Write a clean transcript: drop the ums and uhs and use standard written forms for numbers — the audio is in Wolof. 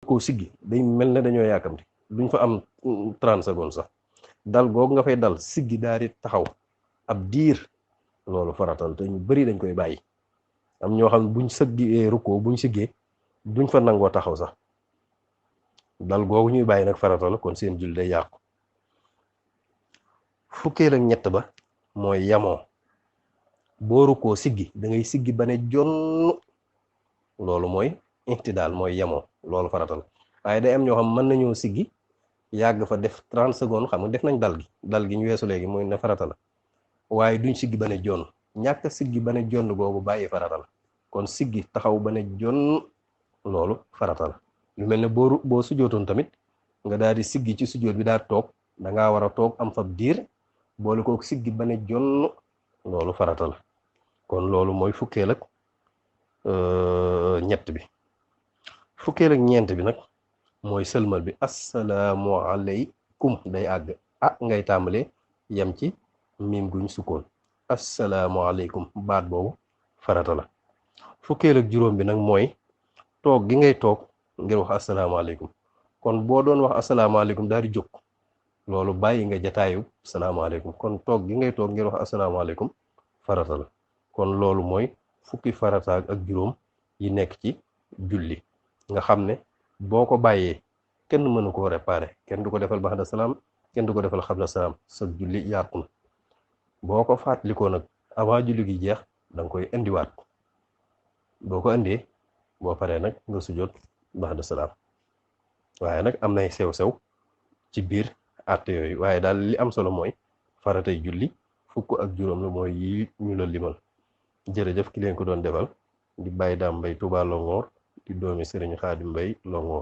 rukkoo siggi day mel ne dañoo yaakamti duñ fa am 30 secondes sax dal googu nga fay dal siggi daal di taxaw ab diir loolu faratal te ñu bari dañ koy bàyyi am ñoo xam ne buñ sëggee rukkoo buñ siggee duñ fa nangoo taxaw sax dal googu ñuy bàyyi nag farata la kon seen jul day yàqu fukkeel ak ñett ba mooy yamoo boo rukkoo siggi da ngay siggi ba ne jonn loolu mooy ihtidaal mooy yamoo loolu farata la waaye day am ñoo xam mën nañoo siggi yàgg fa def 30 secondes xam nga def nañ dal gi ñu weesu léegi mooy ne farata la waaye duñ siggi ba ne jonn ñàkk siggi ba ne jonn googu bàyyi farata la kon siggi taxaw ba ne jonn loolu farata la lu mel ne boo sujootoon tamit nga daal di siggi ci sujoot bi daal toog da ngaa war a toog am fab diir boole ko siggi ba ne jonn loolu farata la kon loolu mooy fukkeel ak ñett bi fukkeel ak ñeent bi nag mooy sëlmal bi assalaamu alaykum day àgg ngay tàmbalee yem ci miim guñ sukkoon assalaamu alaykum baat boobu farata la fukkeel ak juróom bi nag mooy toog gi ngay toog ngir wax asalaamaaleykum kon boo doon wax asalaamaaleykum daal di jóg loolu bàyyi nga jataayu asalaamaaleykum kon toog gi ngay toog ngir wax asalaamaaleykum farata la kon loolu mooy fukki farata ak juróom yi nekk ci julli nga xam ne boo ko bàyyee kenn mënu koo réparer kenn du ko defal ba'da salaam kenn du ko defal xabla salaam sa julli yàqu na boo ko fàttalikoo nag avant julli gi jeex da nga koy indiwaat boo ko indee boo paree nag nga sujjóot ba'da salaam waaye nag am nay sew-sew ci biir àtte yooyu waaye daal li am solo mooy faratay julli fukk ak juróom la mooy yi ñu la limal jërëjëf ki leen ko doon defal di Baye Dame Mbaye Touba Longhor di doomi Serigne Khadim Mbaye Longhor